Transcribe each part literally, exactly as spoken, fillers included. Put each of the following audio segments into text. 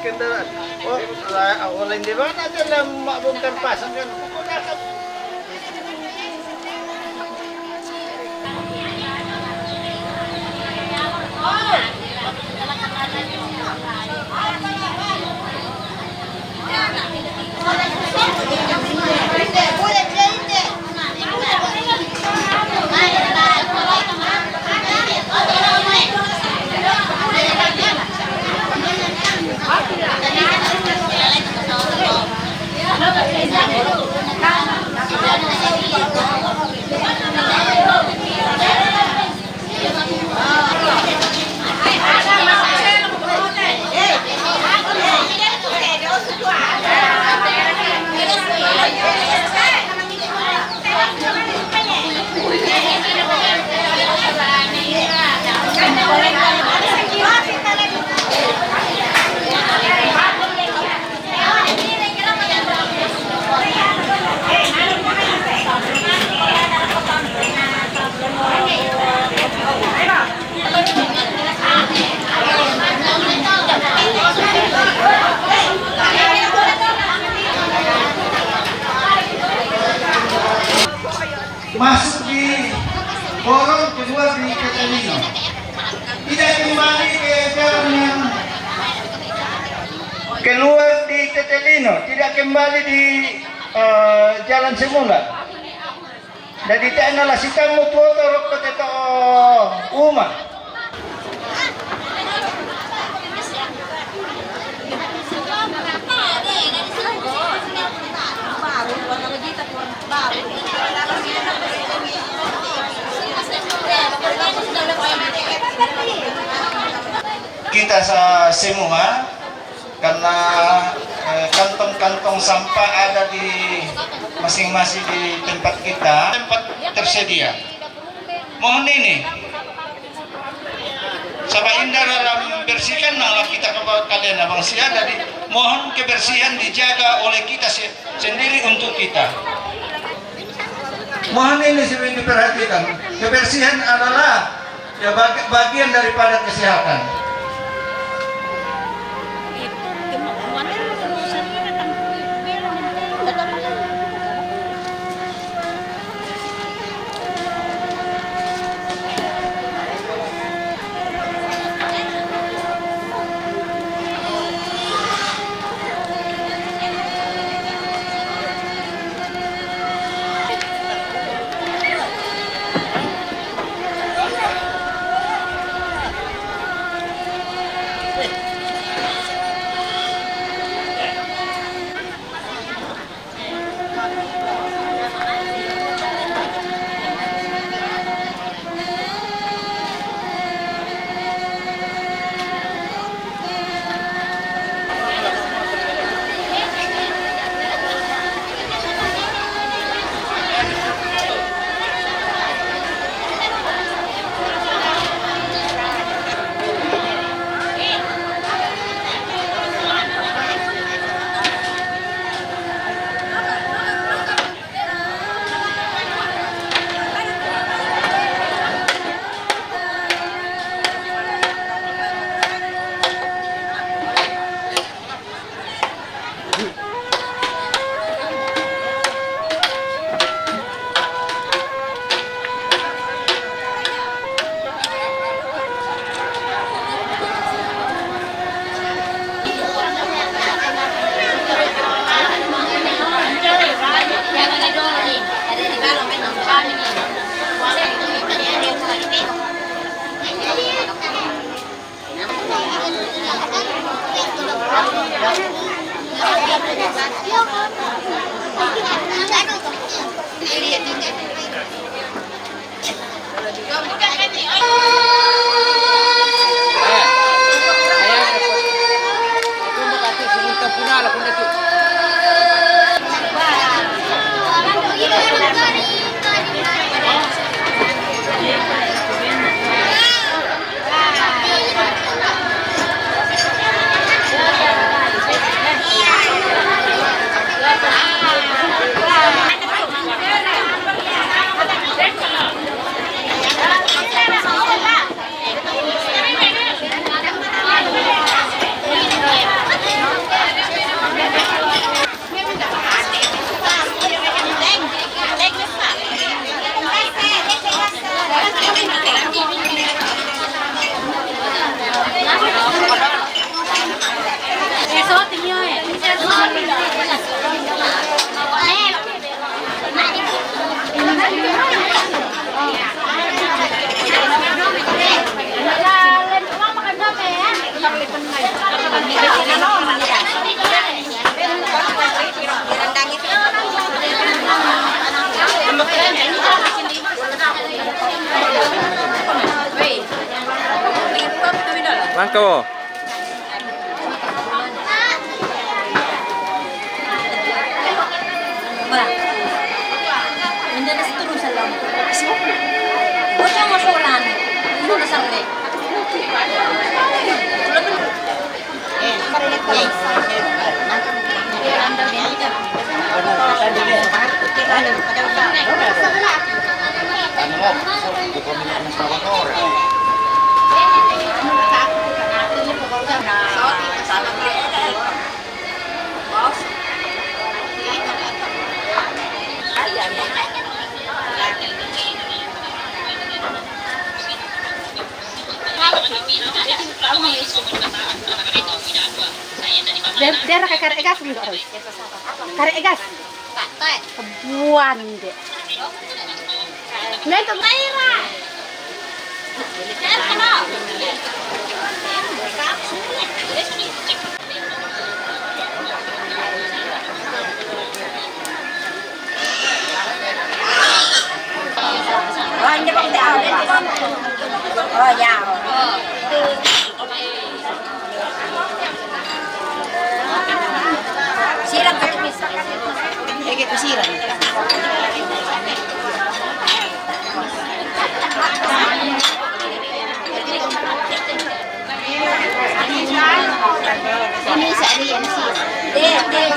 Kendaraan. Oh, lah, awalin di mana aja lah, mak bongkar pasang kan. Masuk di Borong, keluar di Cetelino. Tidak kembali ke jalan yang keluar di Cetelino, tidak kembali di, eh, jalan semula. Jadi, tak ada lah, si kamu tuh, tuh, rokok itu, Uma. Kita sa-, semua, karena, eh, kantong-kantong sampah ada di masing-masing di tempat kita, tempat tersedia. Mohon ini, sabab indah dalam bersihkan, malah kita ke kalian, abang sia, jadi mohon kebersihan dijaga oleh kita se-, sendiri untuk kita. Mohon ini sering diperhatikan. Kebersihan adalah, ya, bag-, bagian daripada kesehatan. Ko. Ba. Hindi na sa turun sa lang. Huwag siyang masulan. Hindi na sa rin. Dera ka kare gas mi do. Kare gas. Buan de. Nento. Oh, ya. Siram ka, Miss. Ege ku siram. Ini sa ini, ini sih. Deh, deh.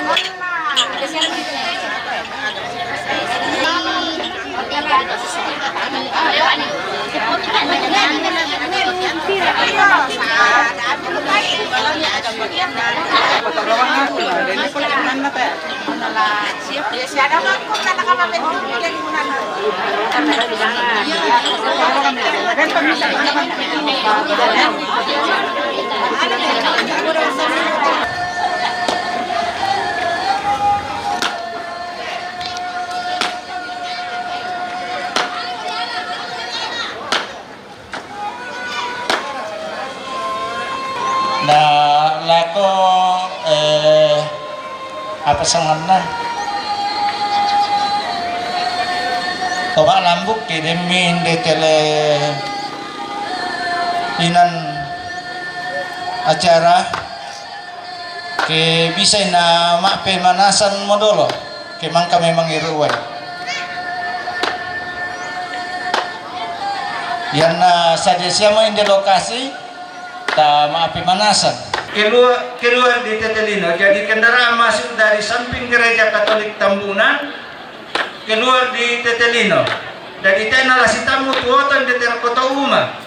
Na lako, eh, apa sanganna? Toba lambuk ke demi inde tele inan acara. Ke bisa na mappemanasan modolo, ke mangka memang iruwai. Iyanna sadia siamo inde lokasi, ta mappemanasan. Keluar, keluar di tete lino, jadi kendaraan masuk dari samping Gereja Katolik Tambunan, keluar di tete lino. Jadi tena la sitammu tuoton di tera kota uma.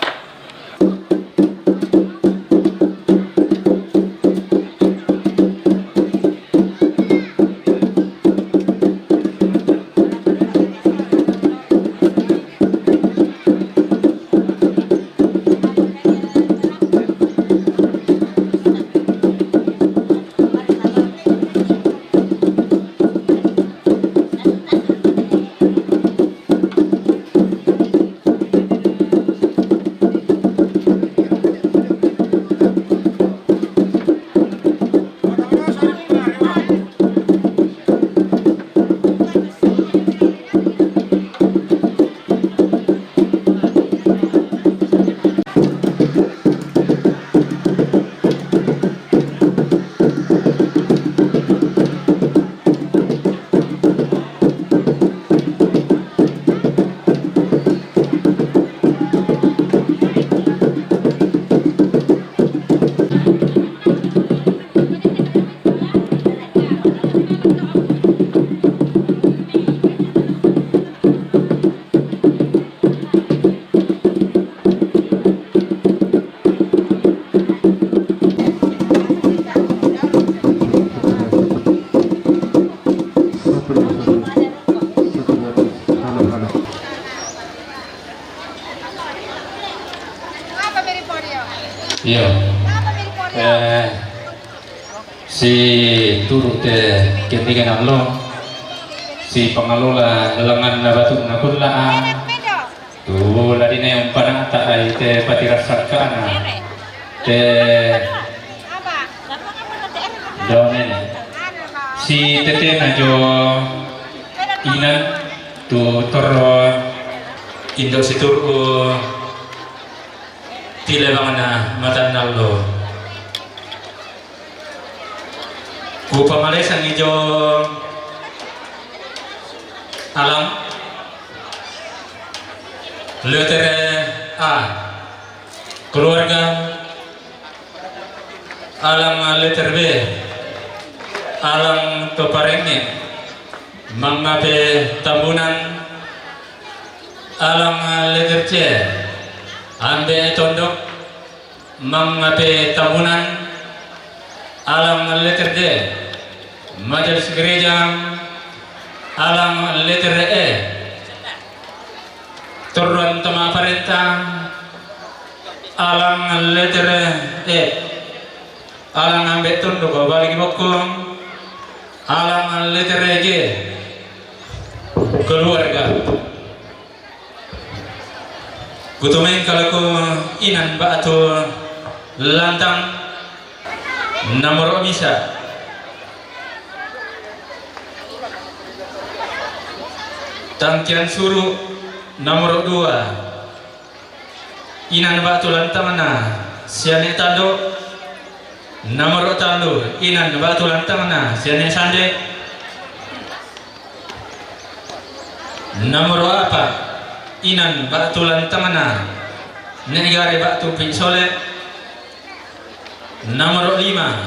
Iya. Eh, si turu te kendingan allo, si pengelola lenganna batunna kulla, tu ladine umpanata ai te patirassangkana te daunene. Si tetena jo inan tu torro indo situru. Tilebangna matannallo. Kupamalesangi jo alang letter A, keluarga, alang letter B, alang toparenge, mangape Tambunan, alang letter C, ambe tondok, mangape Tambunan, alang letter D, majelis gereja, alang letter E, torroan tama parenta, alang letter E, alang ambe tondok balik bokko, alang letter G, keluarga. Kutomengka lako inan ba'tu lantang, nomoro misa. Tangkian suru, nomoro dua, inan ba'tu lantangna siane tando, nomoro tallu, inan ba'tu lantangna siane sande, nomoro apa, inan ba'tu lantangna ne' gare ba'tu pi sole, nomoro lima,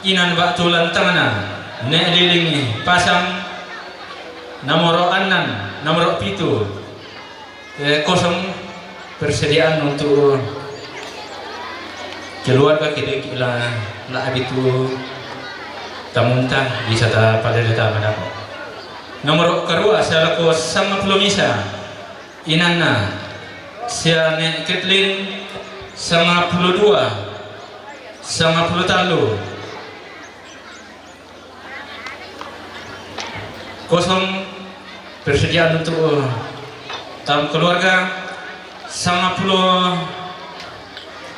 inan ba'tu lantangna ne' liling pasang, nomoro annan, nomoro pitu, eh, kosong persediaan untuk keluarga kedeki la, la abitu tamunta bisa ta padere ta madako. Nomoro karua, salako sangappulo misa, inanna siane Ketlin, sangappulo dua, sangappulo tallu, kosong persediaan untuk, eh, tamu keluarga, sangappulo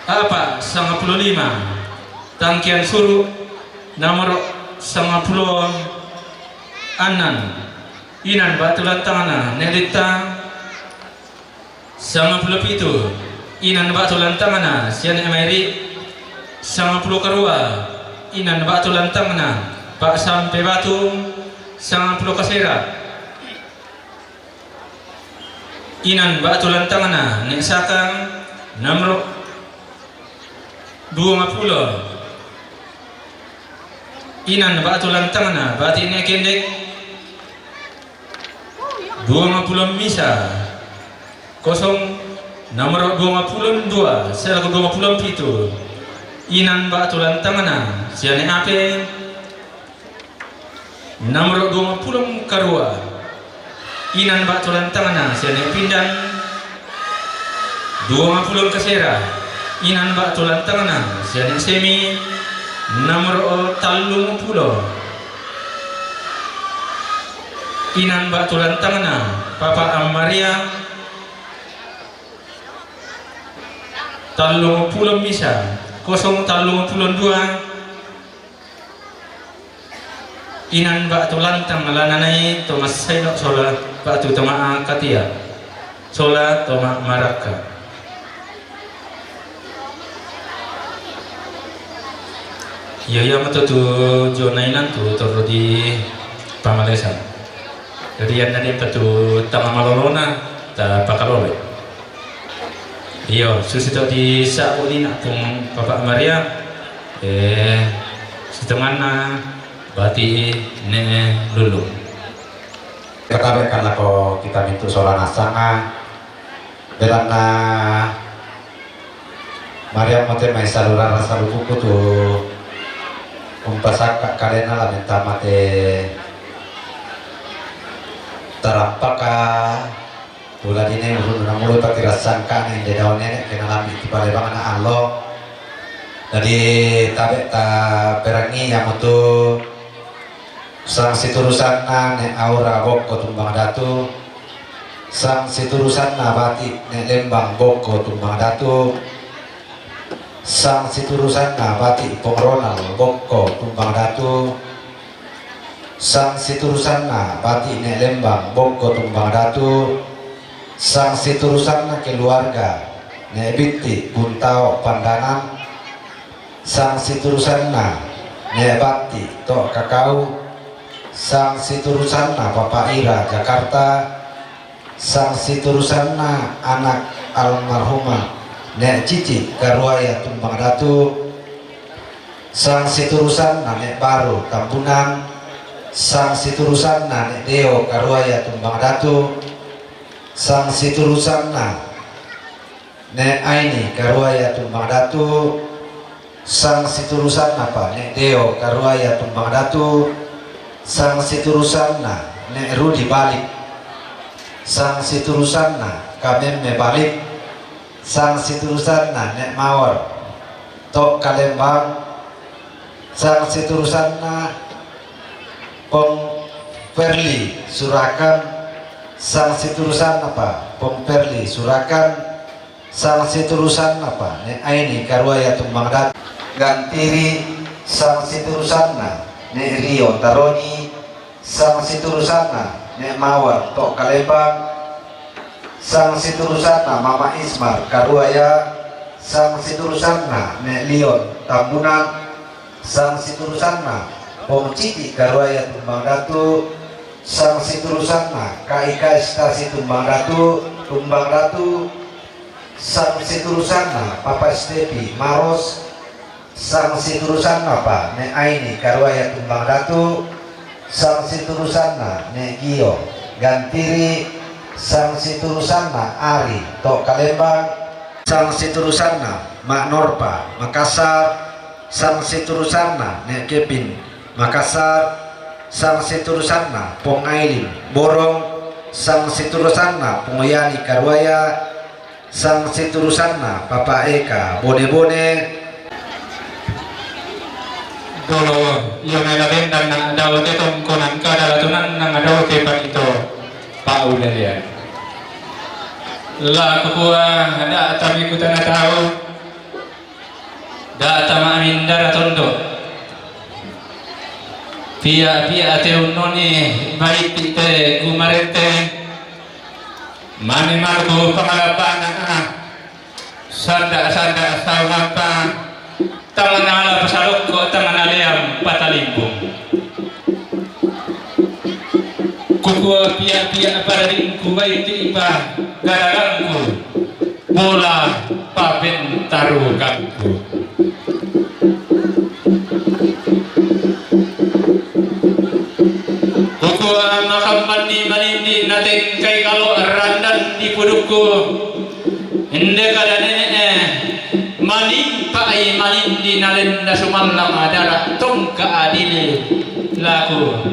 apa, sangappulo lima, tangkian suru, nomoro sangappulo annan, inan ba'tu lantangna ne' litta, sangappulo pitu, inan ba'tu lantangna siane Mairi, sangappulo karua, inan ba'tu lantangna pa sampe batu, sangappulo kasera, inan ba'tu lantangna ne' Saka, nomoro duangappulo, inan ba'tu lantangna bati' ne' Kendek, duangappulo misa, kosong, nomoro duangappulo dua, salako duangappulo pitu, inan ba'tu lantangna siane Ape, nomoro duangappulo karua, inan ba'tu lantangna siane Pindan, duangappulo kasera, inan ba'tu lantangna siane Semi, nomoro tallungappulo, inan ba'tu lantangna Papa Maria, tallungappulo misa, kosong tallungappulo dua, inan ba'tu lantang lananai to massaino sola ba'tu to ma'akatia sola to ma'marakka. Iya, iya mato tu jona inan tu torro di pamalesan. Jadi iyanna de' patu tama malolona ta pakaloloi. Iyo, susito di sa'bu ni Pung Papa Maria, eh, sitonganna bati' ne' Lulu. Katabe kan lako kita mintu sola nasanga, belanna Maria mote mai salurara salubuku tu umpasakka kalena la mentama te tarampaka. Pula dine urunna namulu pati rassangkana inde daun nene' kena lambi' kipalebangna allo. Jadi tabe' ta perangi yamotu sang siturusanna ne' Aura bokko tumbang datu, sang siturusanna bati' ne' Lembang bokko tumbang datu, sang siturusanna bati' Pong Ronald bokko tumbang datu, sang siturusanna bati' ne' Lembang bokko tumbang datu, sang siturusanna keluarga ne' Bitti Buntao Pandangan, sang siturusanna ne' Batti to' Kakau, sang siturusanna Papa Ira Jakarta, sang siturusanna anak almarhumah ne' Cici Karuaya Tumbang Datu, sang siturusanna ne' Baru Tambunan, sang siturusanna ne' Deo Karuaya Tumbang Datu, sang siturusanna ne' Aini Karuaya Tumbang Datu, sang siturusanna pa ne' Deo Karuaya Tumbang Datu, sang siturusanna ne' Rudi Balik, sang siturusanna Kamemme Balik, sang siturusanna ne' Mawar to' Kalembang, sang siturusanna Pong Perli Surakan, sang siturusanna pa Pong Perli Surakan, sang siturusanna pa ne' Aini Karuaya Tumbang Datu, Gantiri, sang siturusanna ne' Rio Taroni, sang siturusanna ne' Mawar to' Kalembang, sang siturusanna Mama Ismar Karuaya, sang siturusanna ne' Lion Tambunan, sang siturusanna Pong Cici Karuaya Tumbang Datu, sang siturusanna Kai Kai Stasi Tumbang Datu, Tumbang Datu, sang siturusanna Papa Stepi Maros, sang siturusanna pa ne' Aini Karuaya Tumbang Datu, sang siturusanna ne' Gio Gantiri, sang siturusanna Ari to' Kalembang, sang siturusanna Ma' Norpa Makassar, sang siturusanna ne' Kevin Makassar, sang siturusanna Pong Ailin Borong, sang siturusanna Pong Yani Karuaya, sang siturusanna Papa Eka Bone-bone. Dolo, iyo mela bendan na dao te tongkonan kadala tunan nang dao te panito paulelean. La kukua da tami kutana tau. Data ma'mindara tondo. Pia-pia te unnoni baiti te gumarete. Mani marku pangalapana, sanda-sanda saunapa, tanganala pasalokko, tanganaleang patalimbung. Kukua pia-pia pada dingku baiti pa garagangku. Bola papentarukangku. Kukua makambanni manindi natengkai kalo randan di pudukku. Inde kada nene'e, manimpai manindi nalenda sumallang adara tongka adili laku.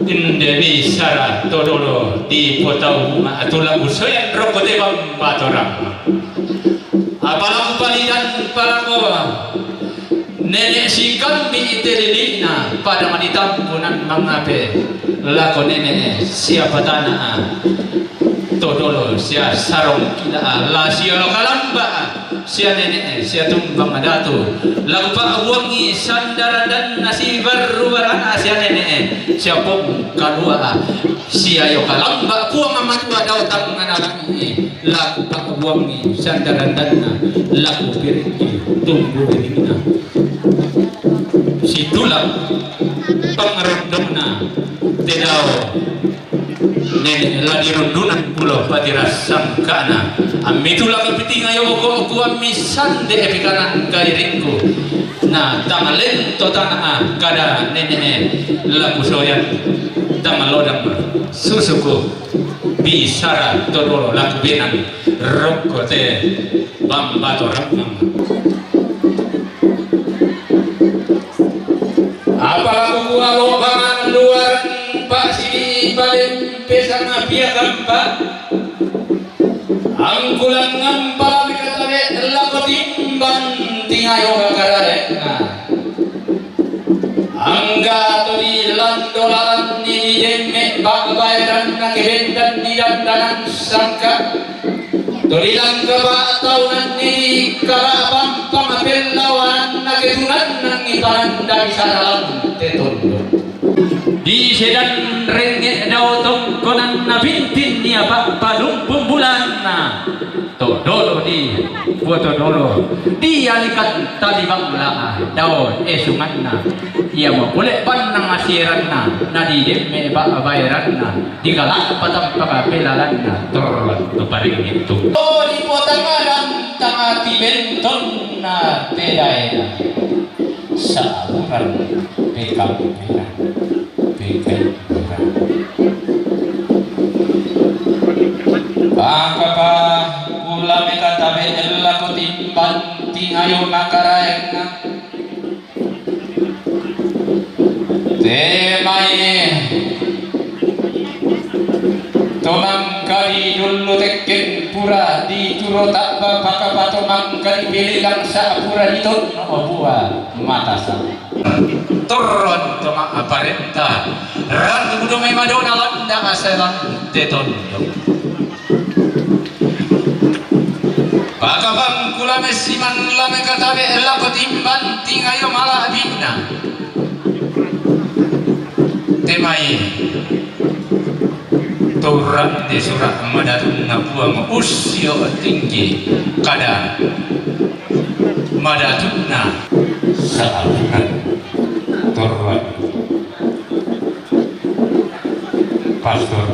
Inde bisara todolo dipotau ma'tula usoyan rokko te bambatorang. Apalaku palidan palako nene' sikambi ite lili'na pada manitampunan mangape lako nene' siapa tana todolo sia sarong kila la sia kalamba. Sia nene'e, sia tumbang datu, la kupa'buangi sandaradanna sibarru-barana sia nene'e, sia pong kalua, sia yo kalamba Puang Matua dao tangngana langi'e, la kupa'buangi sandaradanna, la kupiringi tumbu biringna. Situla pangarondongna te dao. Nene' la dirundunan pulo patirassangka'na. Ammitu la kapitingayo oko kuammi sande pikanan kairingku. Na tang lento tana kada nene'e la kusoyan tang lodang susuku bisara todolo la kubenang rokko te bambatorang. Apalaku kualobangan luareng pasidi palempe sangapia gampa. Angkulangan palami katawe lako timbang tingayo kakaraenna. Angga to dilando lalanni didemme ba'baeranna kebendanni dandanan sangka. Tuli langka pa'taunanni karapampang pellawananna ketunannangi panandai saralang te tondok. Di sedan renge' dao tongkonanna Bintin nia pa-, palumpun bulanna. To dolo di, buah to dolo. Di alikan tali bangla, daun esunganna. Ia mapole bannang asieranna, na di demme ba-, baeranna. Di galak patampaka pelalanna, torro to paringittu. To di potang adang tangati bentonna pedaena. Saburan pekang pena. Pekang pena. Pakapa kula mekatabe ella ko timbang tingayo makaraenna. Temae. Tomangka di dullu tekken pura di turo tabba pakapa tomangka di pililang sa pura di tonno bua matasa. Turron toma aparenta. Ratu Dumai Madona landa aselang tetondo. Pakapang kula messiman lame katabe lako timbang tingayo malabina. Temai. Turang de sura madatunna puang ussio tinggi kada madatunna saburan turang. Pastor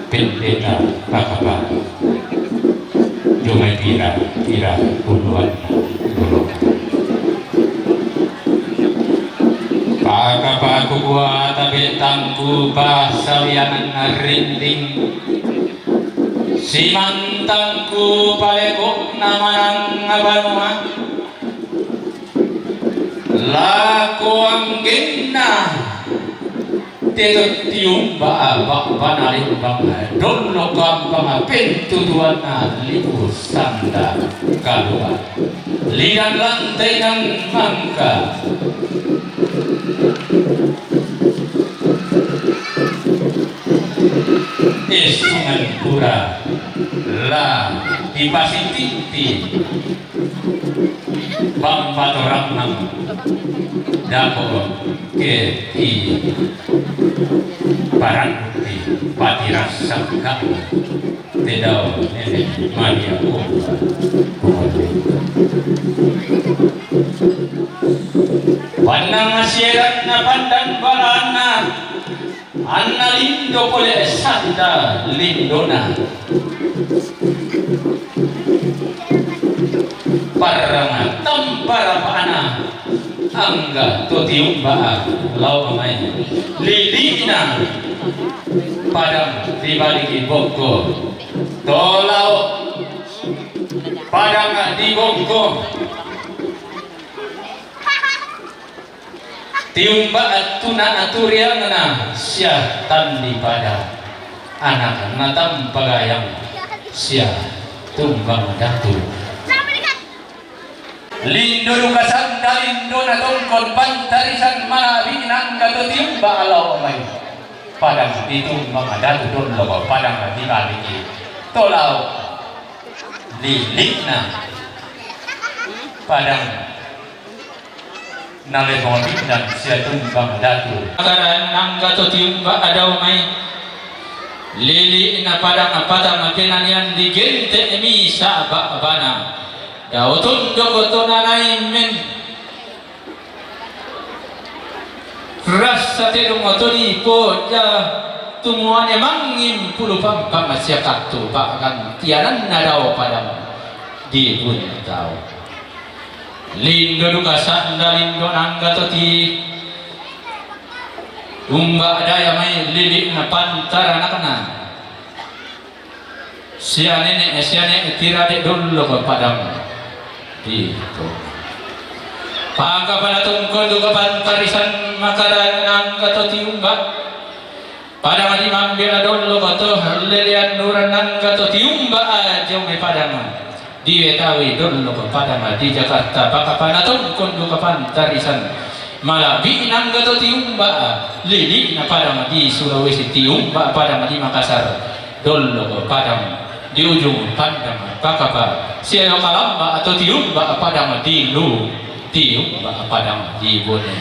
Pendeta Pakapa. Jomai pira, pira puluhan dulu. Pakapa kukua tabe tangku pasaliangan rinding. Simantangku paleko namanang banua. Lako anggenna teto tiumba bak panalimbang dollo kampang pentutuanna lipu sanda kalua lidan lantainan mangka. Esungan pura la dipasititi. Bang patorangnang dako ke ti paranti pati rasa ka tedau nene Maria Kumba. Wannang asieranna pandan balana. Anna lindo pole sanda lindona. Parrang tamparapana angga to tiumba lao mai. Lilina padang dibaliki bokko. To lao padang di bokko. Tiumba tuna aturiangna sia tandi pada anak natam pagayang sia tumbang datu. Lindo duka sanda lindo na tongkon pantarisan manabi nangga to tiumba lao mai. Padang ditumbang datu don lo padang dibaliki. To lao lilikna padang Nalebong bintang sia tumbang datu. Agara nangga to tiumba adau mai. Lili na padang patang kenanian digente misa bak bana. Dau tunduk to nanai men. Rasa tedung to di poja tumuane mangim pulu pampang sia katu bak gantianan na dau padang di buntau. Lindo duka sanda lindo nangga to tiumba daya mai lili na pantaranakna. Sia nene, sia nene tira de dullo ke padang. Itu. Paka pada tungkon duka pantarisan maka daya nangga to tiumba. Padang di Mambela dollo ko to lelean nuran nangga to tiumba aja me padang di Betawi dollo ko padang di Jakarta baka panatong kondo ka pantarisan malabi nangga to tiumba lili na padang di Sulawesi tiumba padang di Makassar dollo ko padang di ujung pandang kakapa sia kalamba atau tiumba padang di lu Tiumba padang di Bone.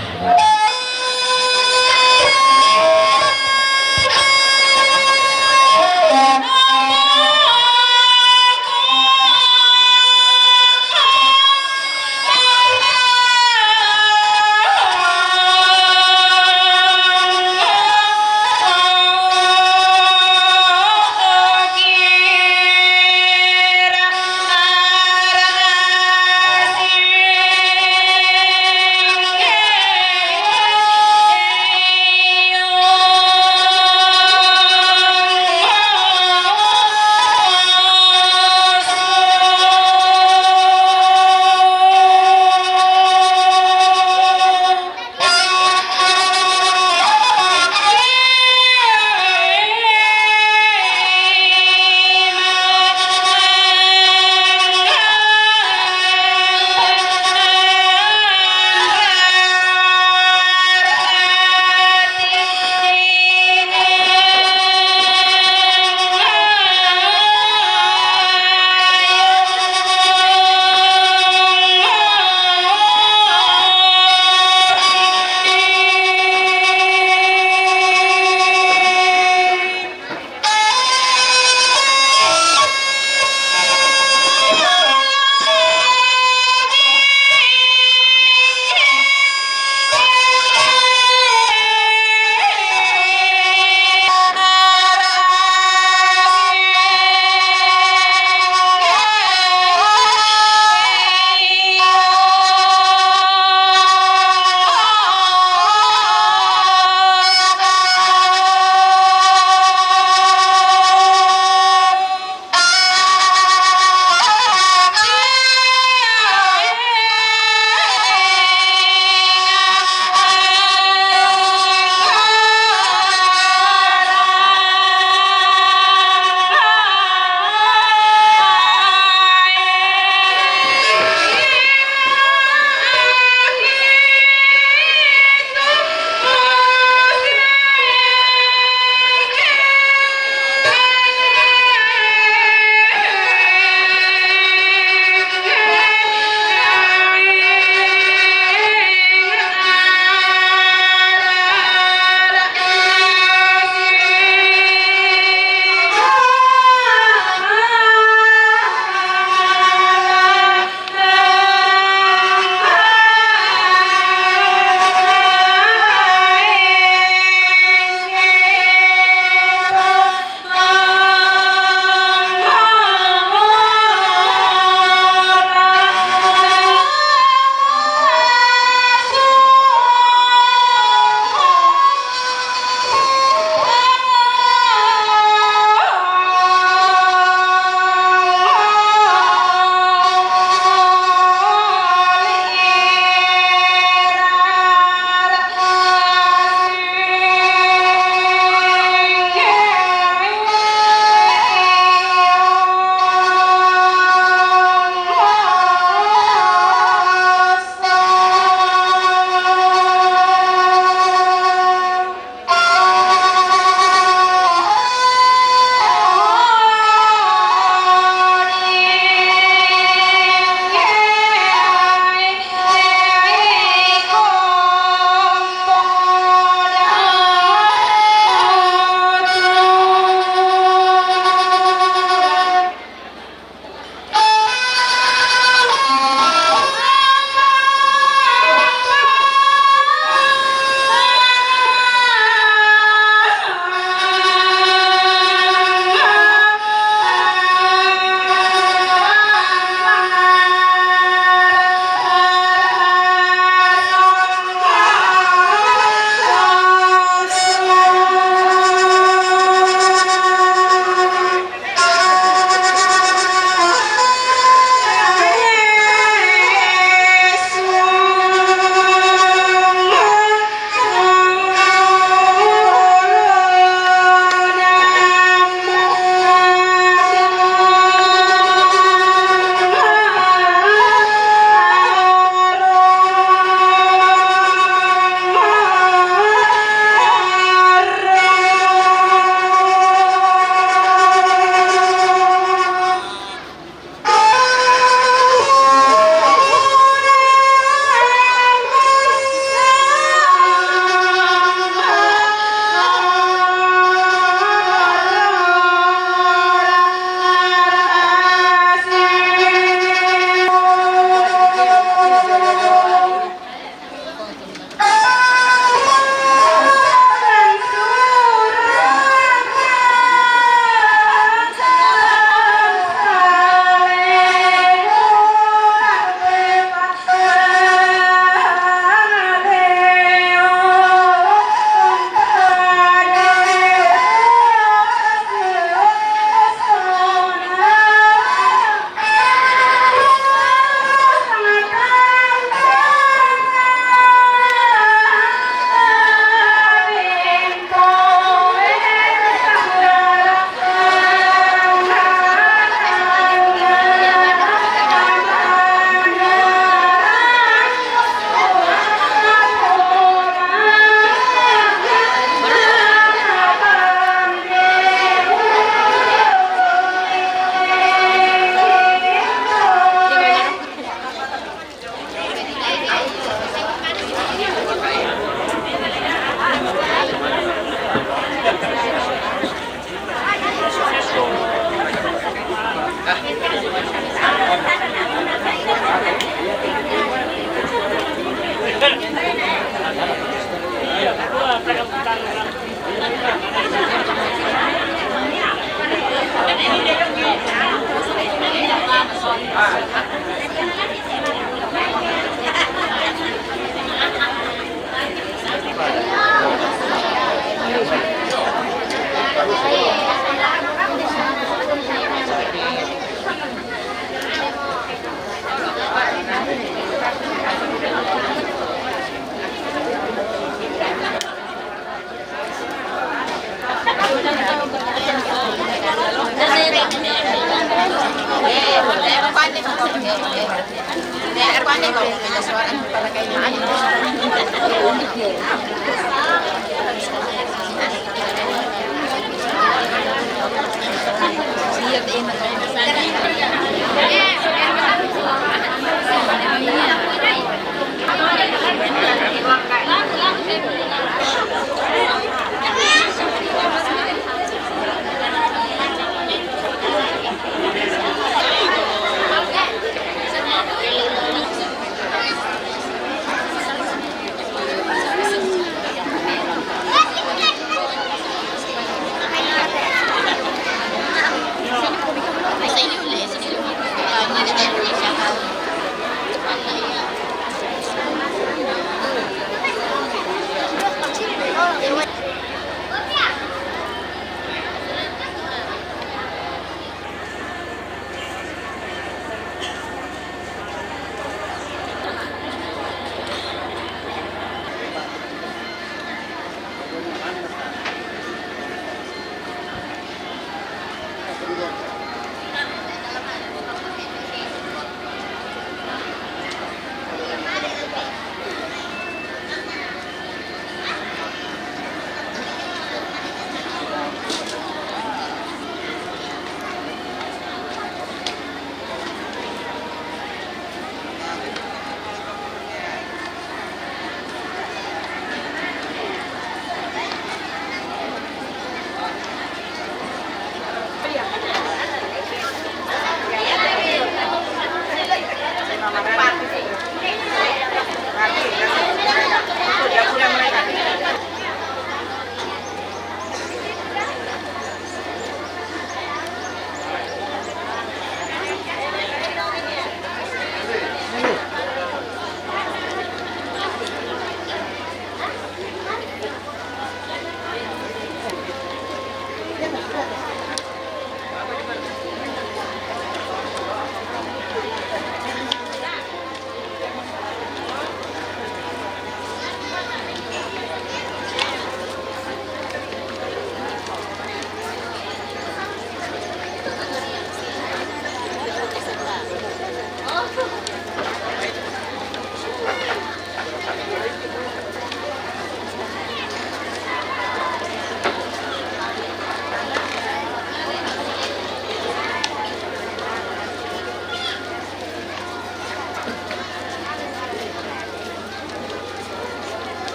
Sa inyo, le, sige,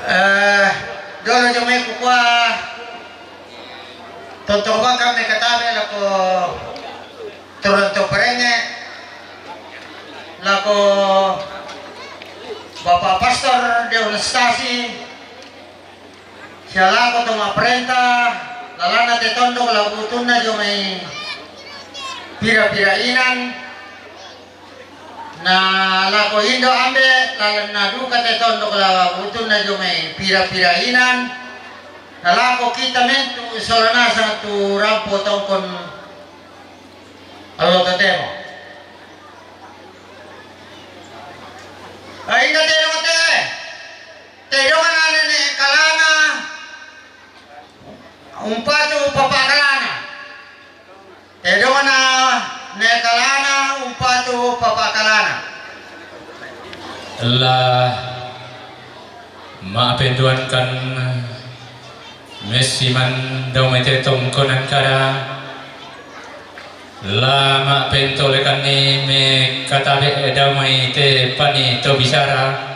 Eh, dolo jo mai kukua, tontong baka me katabe lako Toronto Perenge, lako Bapak Pastor Deonestasi, sia lako to ma'parenta, lalanna te tondok la butunna jo mai pira-pira inan, na lako Indo Ambe, lalanna duka te tondok la butunna jo mai pira-pira inan, na lako kita mentu sola nasang tu rampo tongkon allo totemo. Ai, inna te dongan te, te dongan nene kalana, umpatu papa kalana. Te dongan nene kalana, umpatu papa kalana. La ma'penduankan messiman dao mai te tongkonan kada, la ma'pentolekanni me katabe dao mai te pani to bisara.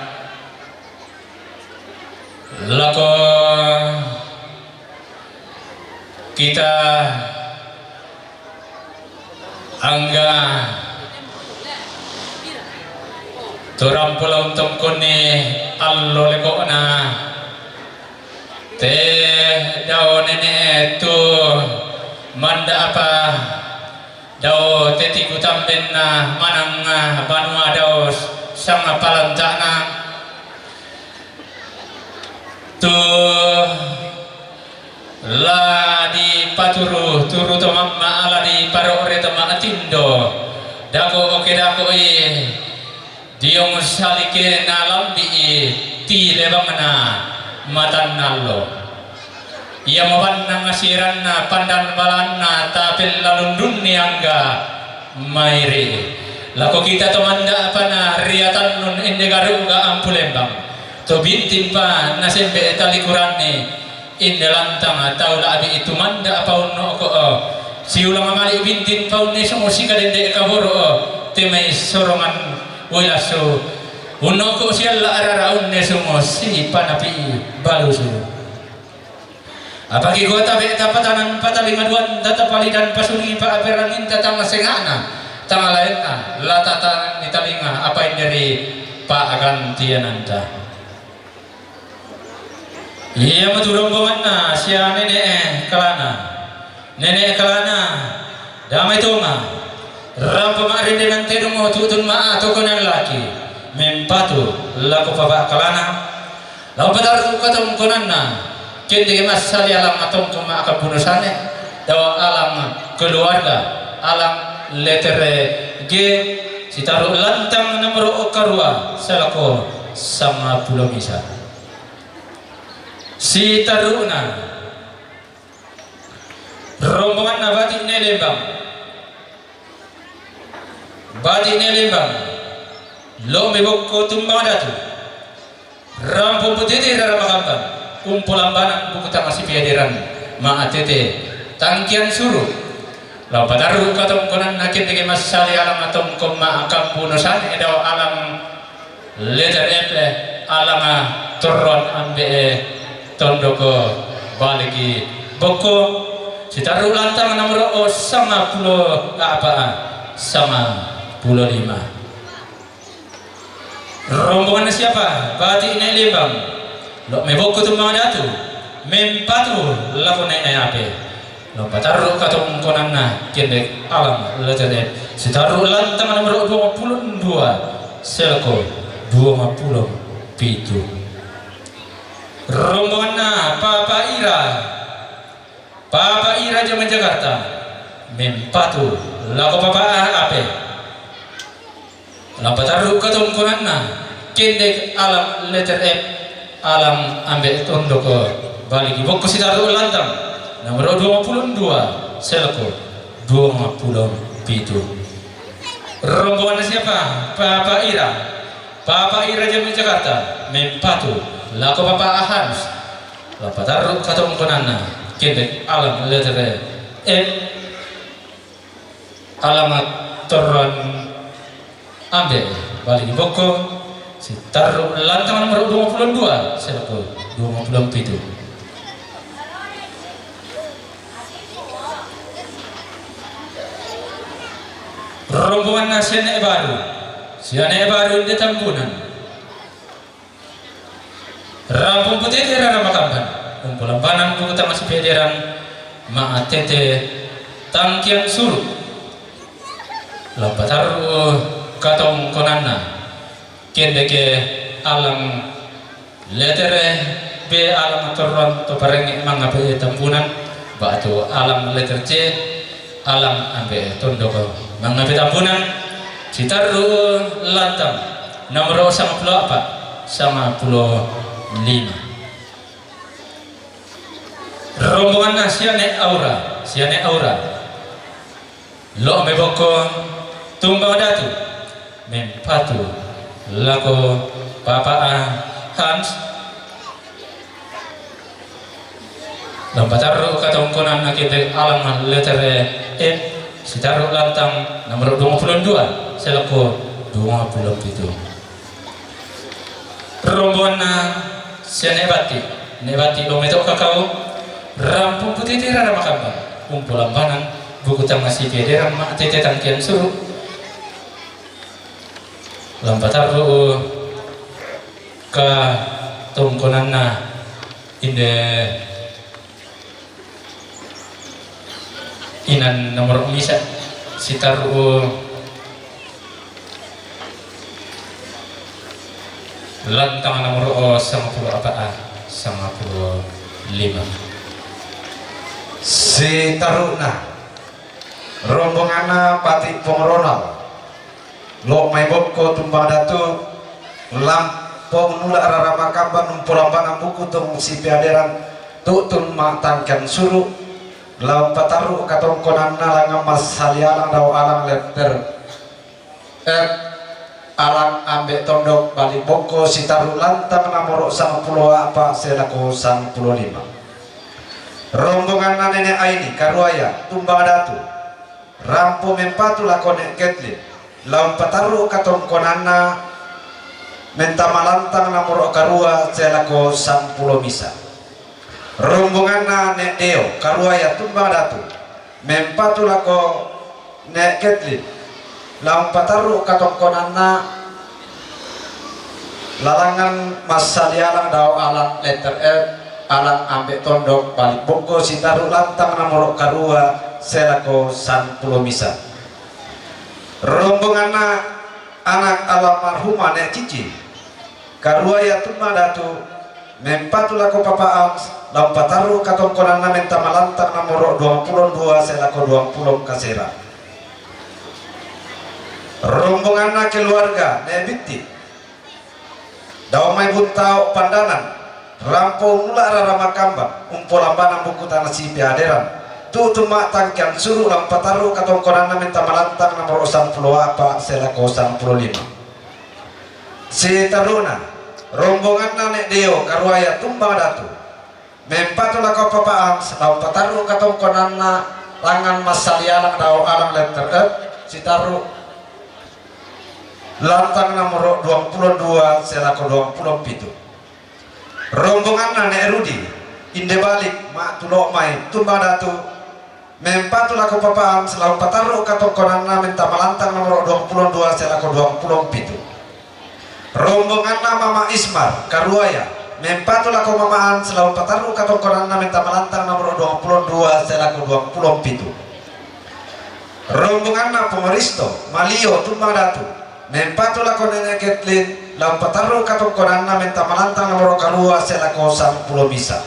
Lako kita angga to rampo la untongkonni allo leko'na, te dao nene tu manda apa dao te tiku tambenna manang banua dao sang palantana. Tu la dipaturu, turu to mamma, la diparore to ma'tindo. Dako oke dako i, diong salike na lambi i, ti lebangna matannallo. Ia mabannang asiranna pandan balanna tapella lundunni angga mairi. Lako kita to manda' panariatannun inde garu'ga ampu lembang. To bintin pa nasembe' talikuranni inde lantang tau la'bi' tumanda' paunno'ko'. Siulang mali' bintin paunne sumu sikadende' kaboro'o, te mai sorongan uilassu unno'ko' sialla' rara unne sumu sipanapi balusu. Apaki gua tabe' tapatanan patalinga duan tatapalidan pasuli pa'aperanginta tang senga'na, tang laenna, la tatanan ni talinga apa inderi pa'agantiananta. Ia matu rombonganna sia nene' kalana. Nene' kalana, damai tonga. Rampo ma'rende nantedung tu'tun ma'a tokonan laki. Mempatu lako papa' kalana. Lao patarru' katongkonanna, kendeke massali alang atongko ma'akabbuno sane, dao alang keluarga, alang letere G, sitarru' lantang nomoro' karua, salako sangpulo misa. Sitarru'na, rombonganna Bati' Nelembang. Bati' Nelembang, lo' mebokko tumbang datu. Rampo putiti rara makamban, umpolambanan buku tama sipiaderan, ma'atete tangkian suru. Lao patarru' katongkonanna kendeke massali alang atongko ma'akabbuno sane dao alang letter F, alanga torron ambe'e tondoko baliki bokko, sitarru' lantang nomoro' sangpulo a'pa', sangpulo lima. Rombonganna siapa? Bati' Nelembang. Lo' mebokko tumbang datu. Mempatu lako ne ape. Lo' patarru' katongkonanna kendek alang letter F. Sitarru' lantang nomoro' duangpulo dua, selko duangpulo pitu. Rombonganna Papa Ira. Papa Ira Jaman Jakarta. Mempatu lako papa ape. Lao patarru' katongkonanna, kendek alang letter F, alang ambe' tondoko baliki bokko sitarru' lantang, nomoro' duangpulo dua, selko duangpulo pitu. Rombonganna siapa? Papa Ira. Papa Ira Jaman Jakarta, mempatu lako papa Hans. Lao patarru' katongkonanna, kendek alang letter F, alanga torron ambe' baliki bokko, sitarru' lantang nomoro' duangpulo dua, selko duangpulo pitu. Rombonganna sia ne' baru, sia ne' baru inde Tambunan. Rampo putiti rara makamban, umpolambanan buku tama sipiaderan, ma'atete tangkian suru. Lao patarru' katongkonanna, kendeke alang letter B, alang torron to parengnge' mangape Tambunan, ba'tu alang letter C, alang ambe' tondoko mangape Tambunan, sitarru' lantang nomoro' sangpulo a'pa', sangpulo lima. Rombonganna sia ne' Aura, sia ne' Aura. Lo' mebokko tumbang datu, mempatu lako papa Hans. Lao patarru' katongkonanna kendek alang letter F, sitarru' lantang nomoro' duangpulo dua, selko duangpulo pitu. Rombonganna sia ne' Bati', ne' Bati' lo' meto' kakau, rampo putiti rara makamban, umpolambanan buku tama sipiaderan, ma'atete tangkian suru. Lao patarru' katongkonanna inde inan nomoro' misa, sitarru' lantang nomoro' sangpulo a'pa', sangpulo lima. Sitarru'na, rombonganna Bati' Pong Ronald. Lo' mai bokko tumbang datu, lampong nula' rara makamban, umpolambanan buku tong sipiaderan, tu'tun ma'tangkian suru', lao patarru' katongkonanna langngan massali alang dao alang letter F. Alang Ambe' Tondok Bali' Bongko Sitaru' lantang nomoro' sangpulo a'pa' selako sangpulo lima. Rombonganna Nene' Aini Karuaya Tumbang Datu, rampo mempatu lako Ne' Ketlin, la umpatarru' katongkonanna mentama lantang nomoro' karua selako sangpulo misa. Rombonganna Ne' Deo Karuaya Tumbang Datu, mempatu lako Ne' Ketlin, la umpatarru' katongkonanna lalangan massalialang dao alang letter F, Alang Ambe' Tondok Bali' Bongko Sitaru' lantang nomoro' karua selako sangpulo misa. Rombonganna anak almarhumah Ne' Cici Karuaya Tumbang Datu, mempatu lako Papa Ams, la umpatarru' katongkonanna mentama lantang nomoro' duangpulo dua selako duangpulo kasera. Rombonganna keluarga Ne' Bitti, dao mai Buntao Pandanan, rampo unula' rara makambang, umpolambanang buku tana sipe aderan, tu'tu ma'tangkiang suru' la umpatarru' katongkonanna mentama lantang nomoro' sangpulo a'pa' selako sangpulo lima. Sitaru'na, rombonganna Ne' Deo Karuaya Tumbang Datu, mempatu lako Papa Ams, la umpatarru' katongkonanna langan massalialang dao alang letter F, Sitaru' lantang nomoro' duangpulo dua selako duangpulo pitu. Rombonganna Ne' Rudi, Inde Balik, Ma'tulo' mai Tumbang Datu, mempatu lako Papa Ams, la umpatarru' katongkonanna mentama lantang nomoro' duangpulo dua selako duangpulo pitu. Rombonganna Mama Ismar Karuaya, mempatu lako Mama Ams, la umpatarru' katongkonanna mentama lantang nomoro' duangpulo dua selako duangpulo pitu. Rombonganna Pong Risto Malio Tumbang Datu, mempatu lako Nene' Ketlin, la umpatarru' katongkonanna mentama lantang nomoro' karua selako sangpulo misa.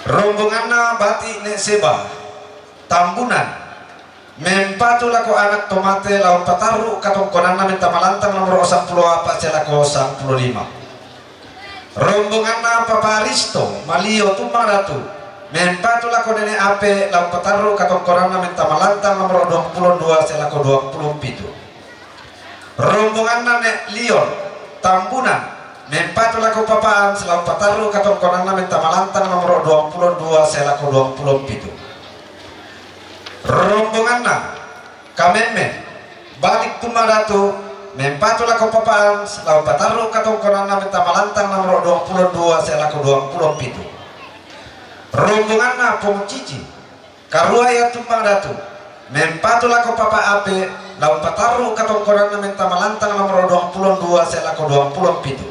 Rombonganna Bati' Ne' Seba Tambunan, mempatu lako anak to mate, la umpatarru' katongkonanna mentama lantang nomoro' sangpulo a'pa' selako sangpulo lima. Rombonganna Papa Risto Malio Tumbang Datu, mempatu lako Nene' Ape, la umpatarru' katongkonanna mentama lantang nomoro' duangpulo dua selako duangpulo pitu. Rombonganna Ne' Lion Tambunan, mempatu lako Papa Ams, la umpatarru' katongkonanna mentama lantang nomoro' duangpulo dua selako duangpulo pitu. Rombonganna Kamemme Balik Tumbang Datu, mempatu lako Papa Ams, la umpatarru' katongkonanna mentama lantang nomoro' duangpulo dua selako duangpulo pitu. Rombonganna Pong Cici Karuaya Tumbang Datu, mempatu lako Papa Ape, la umpatarru' katongkonanna mentama lantang nomoro' duangpulo dua selako duangpulo pitu.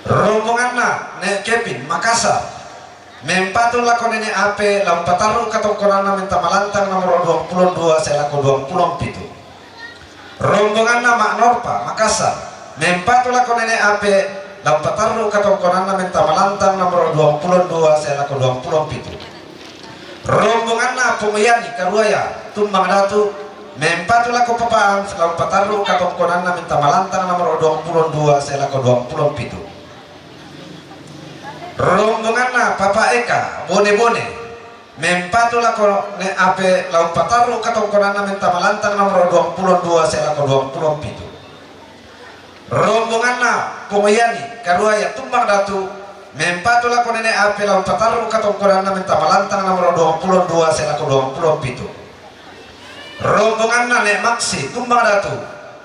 Rombonganna Ne' Kevin Makassar, mempatu lako Nene' Ape, la umpatarru' katongkonanna mentama lantang nomoro' duangpulo dua selako duangpulo pitu. Rombonganna Ma' Norpa Makassar, mempatu lako Nene' Ape, la umpatarru' katongkonanna mentama lantang nomoro' duangpulo dua selako duangpulo pitu. Rombonganna Pong Yani Karuaya Tumbang Datu, mempatu lako Papa Ams, la umpatarru' katongkonanna mentama lantang nomoro' duangpulo dua selako duangpulo pitu. Rombonganna Papa Eka Bone-bone, mempatu lako Ne' Ape, la umpatarru' katongkonanna mentama lantang nomoro' duangpulo dua selako duangpulo pitu. Rombonganna Pong Yani Karuaya Tumbang Datu, mempatu lako Nene' Ape, la umpatarru' katongkonanna mentama lantang nomoro' duangpulo dua selako duangpulo pitu. Rombonganna Ne' Maksi Tumbang Datu,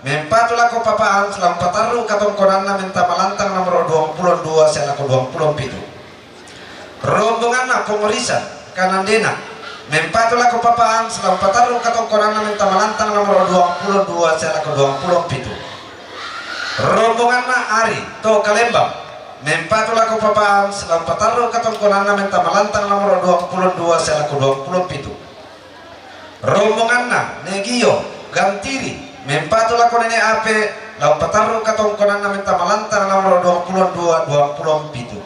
mempatu lako Papa Ams, la umpatarru' katongkonanna mentama lantang nomoro' duangpulo dua selako duangpulo pitu. Rombonganna Pong Risan Kanandena, mempatu lako Papa Ams, la umpatarru' katongkonanna mentama lantang nomoro' duangpulo dua selako duangpulo pitu. Rombonganna Ari To Kalembang, mempatu lako Papa Ams, la umpatarru' katongkonanna mentama lantang nomoro' duangpulo dua selako duangpulo pitu. Rombonganna Ne' Gio Gantiri, mempatu lako Nene' Ape, la umpatarru' katongkonanna mentama lantang nomoro' duangpulo dua duangpulo pitu.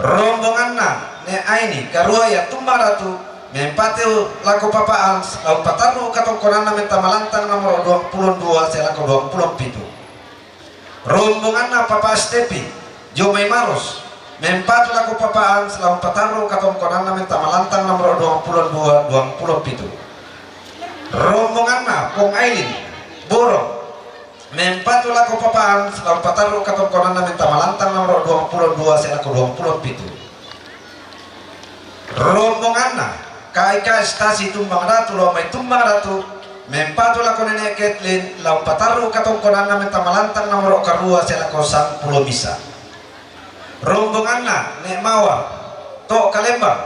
Rombonganna Ne' Aini Karuaya Tumbang Datu, mempatu lako Papa Ams, la umpatarru' katongkonanna mentama lantang nomoro' duangpulo dua selako duangpulo pitu. Rombonganna Papa Stepi Jomai Maros, mempatu lako Papa Ams, la umpatarru' katongkonanna mentama lantang nomoro' duangpulo dua duangpulo pitu. Rombonganna Pong Ailin Borong, mempatu lako Papa Ans, la umpatarru katongkonanna menta malantang nomoro duangpulo dua selako duangpulo pitu. Rombonganna K I K Stasi Tumbang Datu lao mai Tumbang Datu, mempatu lako Nenek Ketlin, la umpatarru katongkonanna menta malantang nomoro karua selako sampulo misa. Rombonganna Nek Mawar, to Kalembang,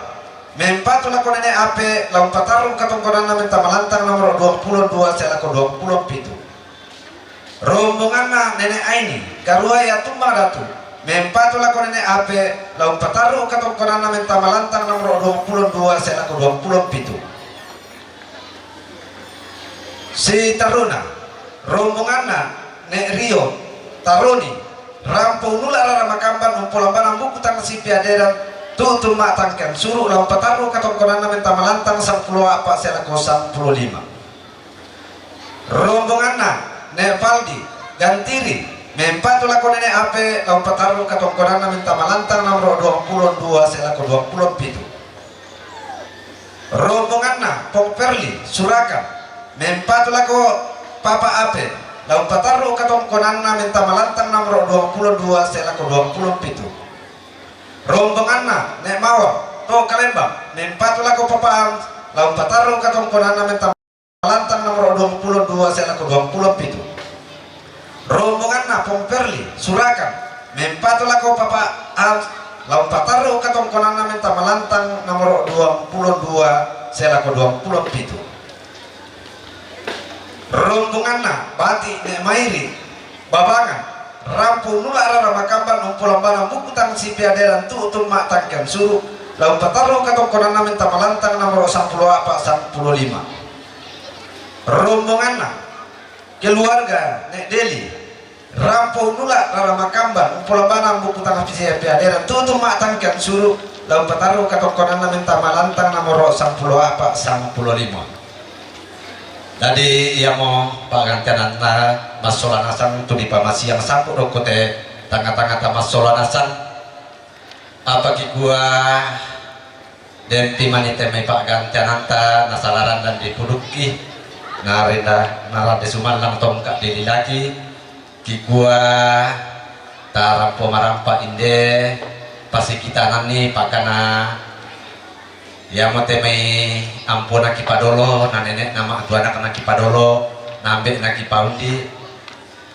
mempatu lako Nenek Ape, la umpatarru katongkonanna menta malantang nomoro duangpulo dua selako duangpulo pitu. Rombonganna Nenek Aini, Karuai Atumbang Datu, mempatu lako Nenek Ape, la umpatarru katongkonanna menta malantang nomoro duangpulo dua selako duangpulo pitu. Sitaruna, rombonganna Nek Rio, Taroni, rampo unula rara makamban, umpolambana buku tang sipeaderan, tu'u tumma tangkean suru, la umpatarru katongkonanna menta malantang sampulo a'pa selako sampulo lima. Rombonganna Nek Paldi, Gantiri, mempatu lako Nenek Ape, la umpatarru katongkonanna menta malantang nomoro duangpulo dua selako duangpulo pitu. Rombonganna Pong Perli, Surakan, mempatu lako Papa Ape, la umpatarru katongkonanna menta malantang nomoro duangpulo dua selako duangpulo pitu. Rombonganna Nek Mawar, to Kalembang, mempatu lako Papa Am, la umpatarru katongkonanna menta malantang nomoro duangpulo dua selako duangpulo pitu. Rombonganna Pong Perli, Surakan, mempatu lako Papa Am, la umpatarru katongkonanna menta malantang nomoro duangpulo dua selako duangpulo pitu. Rombonganna Bati Nek Mairi, Babangan, rampo unula rara makamban, umpolambana buku tang sipeaderan, tu'u tumma tangkean suru, la umpatarru katongkonanna menta malantang nomoro sampulo a'pa sampulo lima. Rombonganna keluarga Nek Deli, rampo unula rara makamban, umpolambana buku tang sipeaderan, tu'u tumma tangkean suru, la umpatarru katongkonanna menta malantang nomoro sampulo a'pa sampulo lima. Dadi iamo pa'gantiananta massola nasang tu dipamasiang sampu dokkote tangnga-tangngata massola nasang. Apa kikua, dempi mani te mai pa'gantiananta nasala randang dipudukki, narenda, narande sumallang tongka dililaki, kikua tarampo marampa inde pasikitananni pakana. Iamo te mai amponaki padolo, na nenekna ma'tuanaknaki padolo, na ambe'naki paundi,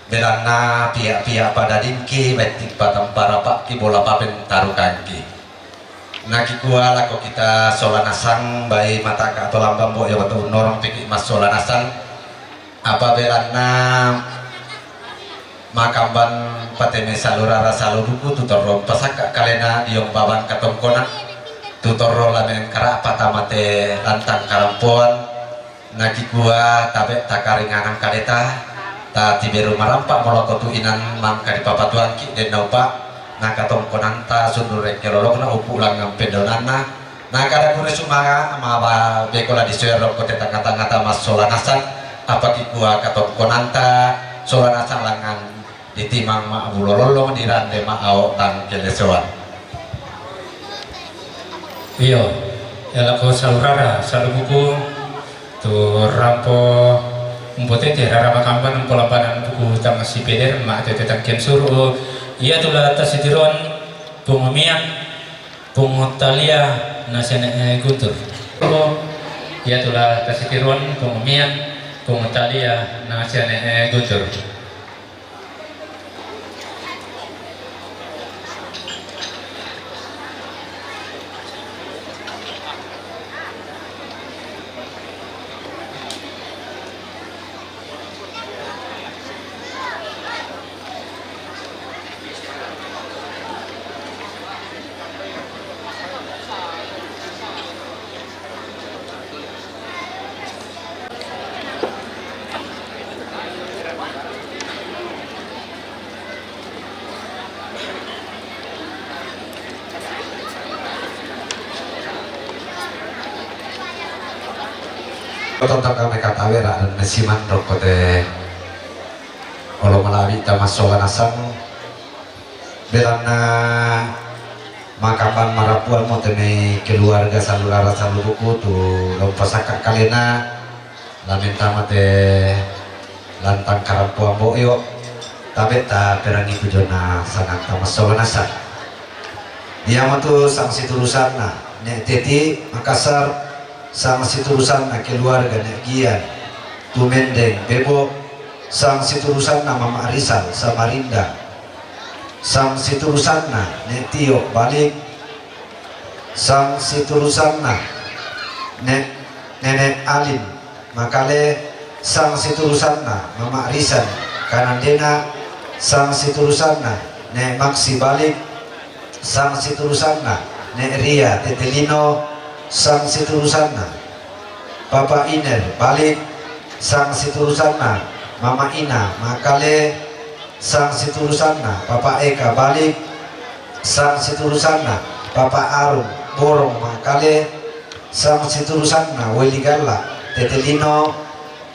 belanna pia-pia padadingki, baitti patampa rapa'ki, bola papentarukangki. Nakikua lako kita sola nasang, bai mataka to lambang bo, iamo to unnorong piki massola nasang. Apa belanna makamban pateme salurara salubuku tu torro pasakka kalena diong babang katongkona, tu torro lame karapa tamate lantang karampoan, nakikua tabe takaringanang kaleta, tatiberu marampa moloko tu inan mangka dipapatuangki denna upa, nakatongkonanta sundure kelolokna upu langngan pendonanna, Nakada guru sumanga maba bekola disoero kote tanga-tangata massola nasang, apa kikua katongkonanta sola nasang langngan ditimang ma'bulo lollong dirande ma'ao tangkelesoan. Iyo, yalako saurara salubuku tu rampo umpotete rara makamban umpolampanan buku tang sipeder ma tete tangkian suru. Iya tula tasitiron pungumian Pungu Talia nasiane, eh, Guntur. Oh, iya tula tasitiruan Pungu Mian, Pungu Talia nasiane, eh, Guntur. Tentang kami katawe ra dan mesiman rokkote olo malawi tamassola nasang, belanna makambang marapuan mo tenei keluarga salulara saluruku tu lompo sakka kalena. Lamin tama te lantang karampoang bo'yo, tabe' taperangi tu jona sanang tama solo nasa. Iamotu sang siturusanna ne' Teti Makassar, sang siturusanna keluarga ne' Gian tu Mendeng Bebo, sang siturusanna Mama Rizal Samarinda, sang siturusanna ne' Tio balik, sang siturusanna ne' Nenek Alin Makale, sang siturusanna Mama Rizal Kanandena, sang siturusanna ne' Maksi balik, sang siturusanna ne' Ria Tetelino, sang siturusanna Papa Iner balik, sang siturusanna Mama Ina Makale, sang siturusanna Papa Eka balik, sang siturusanna Papa Arung Borong Makale, sang siturusanna Weli Galla Tetelino,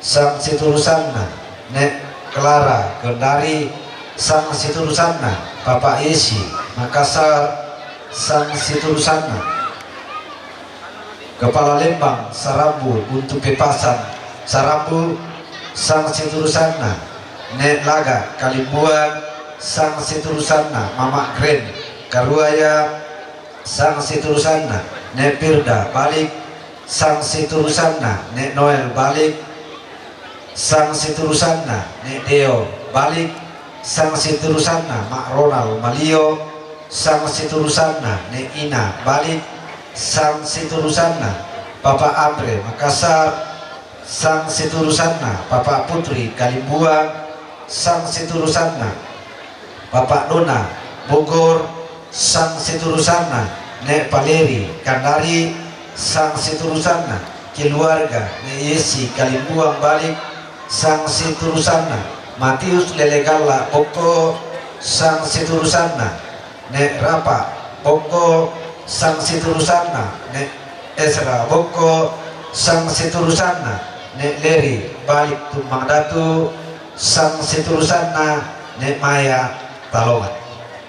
sang siturusanna ne' Clara Kendari, sang siturusanna Papa Esi Makassar, sang siturusanna Kepala Lembang Sarambu untuk Pepasan Sarambu, sang siturusanna ne' Laga Kalimbuang, sang siturusanna Mama Gren Karuaya, sang siturusanna ne' Pirda balik, sang siturusanna ne' Noel balik, sang siturusanna ne' Deo balik, sang siturusanna Ma' Ronald Malio, sang siturusanna ne' Ina balik, sang siturusanna Papa Andre Makassar, sang siturusanna Papa Putri Kalimbuang, sang siturusanna Papa Dona Bogor, sang siturusanna ne' Paleri Kandari, sang siturusanna keluarga ne' Yesi Kalimbuang balik, sang siturusanna Matius Lelegalla Bokko, sang siturusanna ne' Rapa Bokko, sang siturusanna ne' Esra Bokko, sang siturusanna ne' Leri balik Tummang Datu, sang siturusanna ne' Maya Talongan.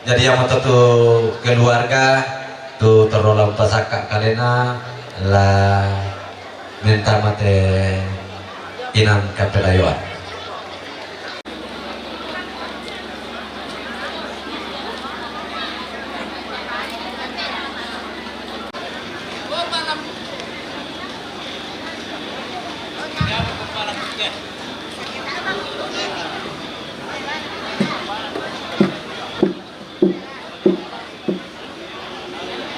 Jadi iamotu tu keluarga tu torro la umpasakka kalena la mentama te inang kapelayoan.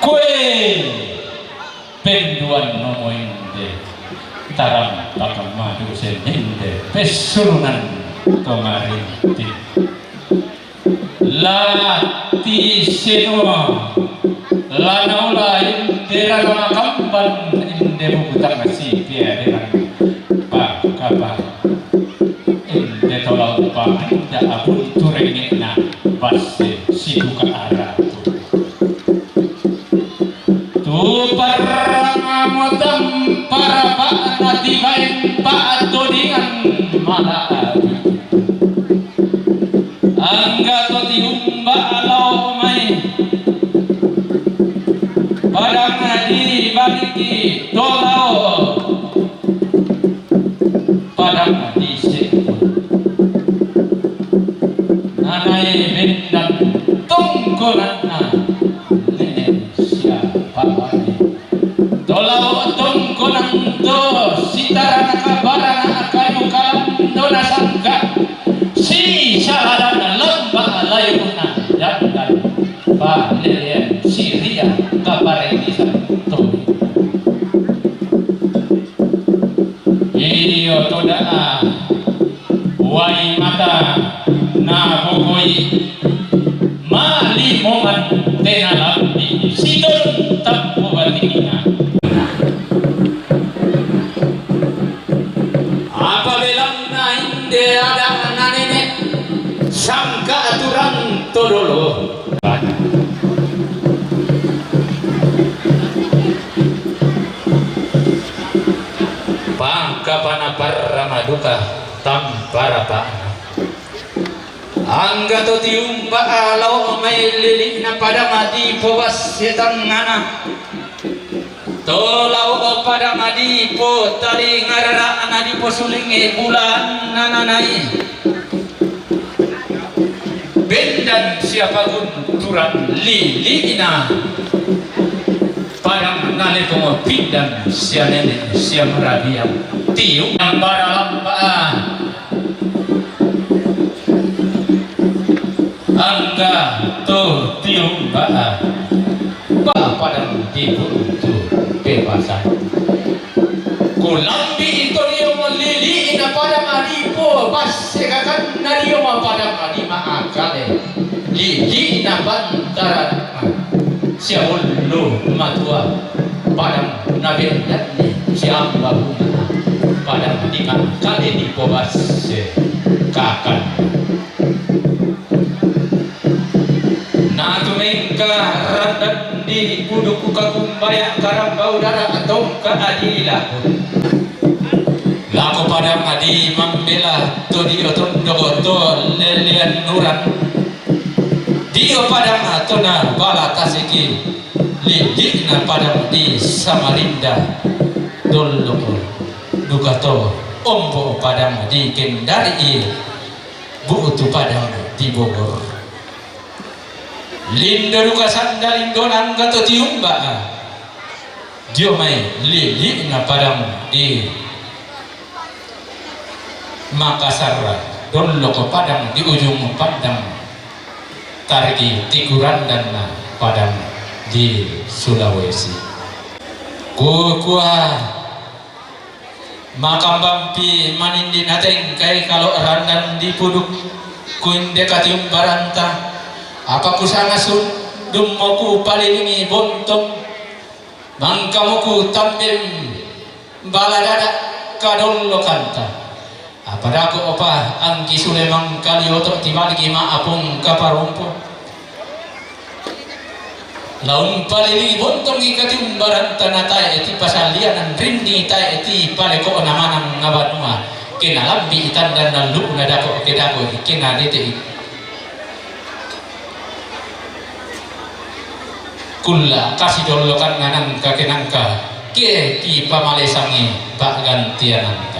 Koe penduan nomo inde, tarampaka madu sen inde, pessurunan to marinting. La tiseno, la naula inde rara makamban inde bubutang si piaderan pa kapa. Inde to lao pa'anda abuntu renge'na basse sibuka aratu. Tu parrang mutang parapa'na tibaen pa'todingan mala'bi. Angga to tiumba lao mai padang di baliki to lao. Padang dise nanae bendan tongkonanna nene siapa wae. To lao tongkonan to sitarana kabarana kayu kalandona sangka si saladana lomba layuna dandan palelean siria kaparengisan to. Iyo to da'a wai mata nabogoi malimongan tena lambi siton tappu batinna. Apa belanna inde ada'na nene sangka aturan to dolo. Pangkapana parrama duka tampa rapa'na. Angga to tiumba lao mai lili'na pada mati pobasse tangngana. To lao Padang adi po tali ngarara nadi po sulingi bulan nananai. Bendan sia pagunturan lili'na padang nalepongo pindan sia nene sia marabiang tiung nambara lamba. Angga to tiung baa ba padang di buntu bebasan. Kulambi ito dio mo lili'na padang adi po basse kakanna dio ma padang adi maakale lili'na bantara sia ullu matua padang nabendanni sia ambahuna padang di maakale di po basse kakan. Na tumengka randan di pudukku kakumbaya karambau dara tongka adili laku. Lako padang adi mambela to dio tondoko to lelean nuran. Dio padang to na bala tasiki lili'na padang di Samarinda dolloko duka to ombo padang di Kendari i bu'tu padang di Bogor. Lindo duka sanda lindo nangga to tiumba dio mai lili'na padang di Makassar dolloko padang di ujung pandang tarigi tikurandanna padang di Sulawesi. Kukua Makambampi manindi natengkai kalo randan di puduk kuinde katiumbaranta, apa kusanga sundummo kupalilingi bontong, mangkamu kutambem bala dada kadollokanta. Apa dako opa angki sule mangkalioto tibaligi ma apung kaparompo. Laung palilingi bontong i katiumbaranta na tae ti pasalianan rinni tae ti paleko'na manang na banua, ke nalambi i tandan nallu'na dako ke dako ke nadete i kulla kasidollokanna nangka ke nangka ke kipamalesangi pa'gantiananta.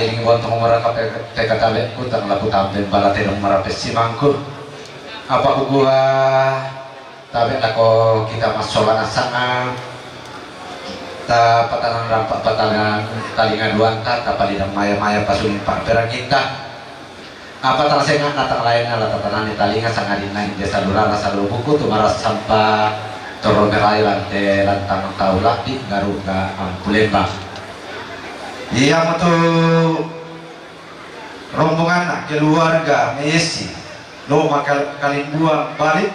Ing bontong mara kape-, pekatabeku tang laku tampen bala tedong mara pessimangku. Apa kukua tabe lako kita massola nasanga ta patanan rampak patanan talinga duanta ta palidang maya-maya pasungin pakperanginta. Apa tang senga na tang lain na la tatanani talinga sangadinna inde salurara salubuku tu marassampa torro gerai lante lantang tau labbi garuga ampulemba. Iya mutu rombonganna keluarga Messi lo makal-, kalimbuang balik.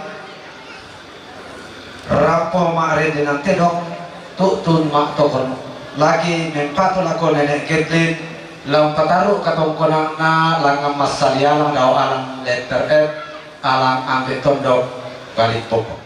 Rappo ma'rende nantedong, tu'tun ma'tokon laki mempatu lako Nenek Ketlin, la umpataru' katongkonanna langngan massalialang dao alang letter F, alang ambe' tondok balik poppo.